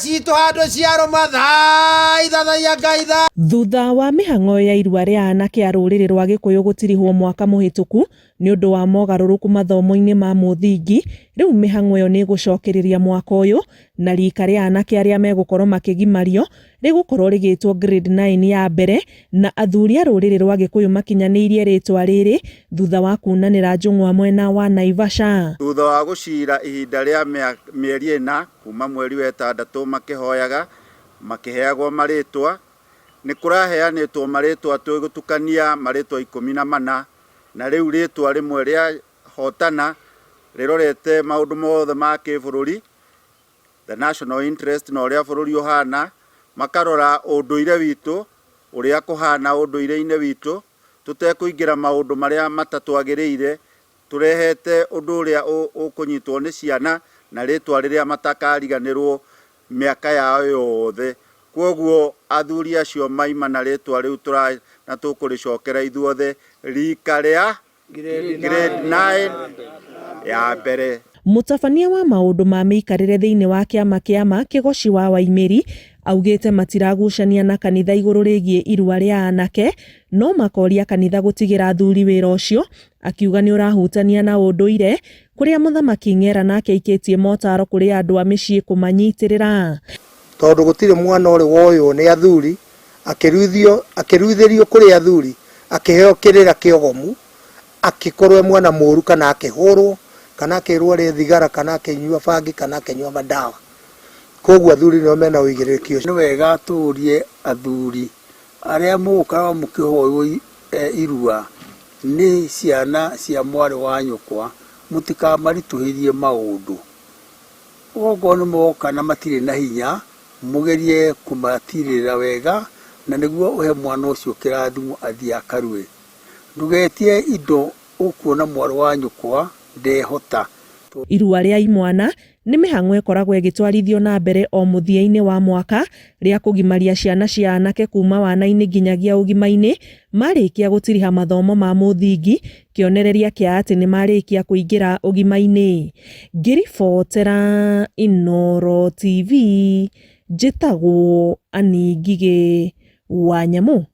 Citũ handũ ciarũma thai thathaiya Ngai tha. Thutha wa mĩhang'o ya irua rĩa anake a rũrĩrĩ rwa Gĩkũyũ gũtirihwo mwaka mũhĩtũku nĩ ũndũ wa mogarũrũku mathomo-inĩ ma mũthingi, rĩu mĩhang'o ĩyo nĩ ĩgũcokereria mwaka ũyũ na rika rĩa anake arĩa megũkorwo makĩgimario rĩgũkorwo rĩgĩtwo grade 9 ya mbere na athuri a rũrĩrĩ rwa Gĩkũyũ makinyanĩirie rĩtwa rĩrĩ thutha wa kunanĩra njũng'wa mwena wa Naivasha. Thutha wa gũcira ihinda rĩa mĩeri ĩna kuma mweri wa ĩtandatũ makĩhoyaga makĩheagwo marĩtwa, nĩ kũraheanĩtwo marĩtwa twĩgũtukania marĩtwa 14 na rĩu rĩtwa rĩmwe rĩa hotana rĩrorete maũndũ mothe ma kĩbũrũri, the national interest na ũrĩa bũrũri ũhana, makarora ũndũire witũ ũrĩa kũhana ũndũire-inĩ witũ, tũtekũingĩra maũndũ marĩa matatwagĩrĩire, tũrehete ũndũ ũrĩa ũkũnyitwo nĩ ciana na rĩtwa rĩrĩa matakariganĩrwo mĩaka yao yothe. Kwoguo athuri acio maima na rĩtwa rĩu na tũkũrĩcokera ithuothe rika rĩa grade 9 ya mbere. Mũtabania wa maũndũ ma mĩikarĩre thĩinĩ wa kĩama kĩa Kĩgoci wa Waimĩri augĩte matiragucania na kanitha igũrũ rĩgiĩ irua rĩa anake no makoria kanitha gũtigĩra athuri wĩra ũcio, akiuga nĩ ũrahutania na ũndũire kũrĩa mũthamaki Ng'era nake aikĩtie motaro kũrĩ andũ a mĩciĩ kũmanyitĩrĩra. Tondũ gũtirĩ mwana ũrĩ woywo nĩ athuri akĩruithio akĩruithĩrio kũrĩ athuri akĩheo kĩrĩra kĩogomu akĩkorwo e mwana mũru kana akĩhũrwo kana akĩrwo arĩe thigara kana akĩnyua bangi kana akĩnyua madawa. Koguo athuri nĩo mena ũigĩrĩrĩki ũcio. Nĩ wega tũrie athuri arĩa mũgũkorwo mũkĩhoywo irua nĩ ciana cia mwarĩ wa nyũkwa, mũtikamaritũhĩrie maũndũ. Okorwo nĩ moka na matirĩ na hinya, mũgerie kũmatirĩrĩra wega na nĩguo ũhe mwana ũcio kĩrathimo athiĩ akarue. Ndũgetie indo ũkuona mwarĩ wa nyũkwa ndehota. Irua rĩa imwana nĩ mĩhang'o ĩkoragwo ĩgĩtwarithio na mbere o mũthia-inĩ wa mwaka rĩa kũgimaria ciana cia anake kuma wana-inĩ nginyagia ũgima-inĩ marĩkia gũtiriha mathomo ma mũthingi, kĩonereria kĩa atĩ nĩ marĩkia kũingĩra ũgima-inĩ. Ngĩribotera Inooro TV, njĩtagwo Annie Ngigĩ wa Nyamũ.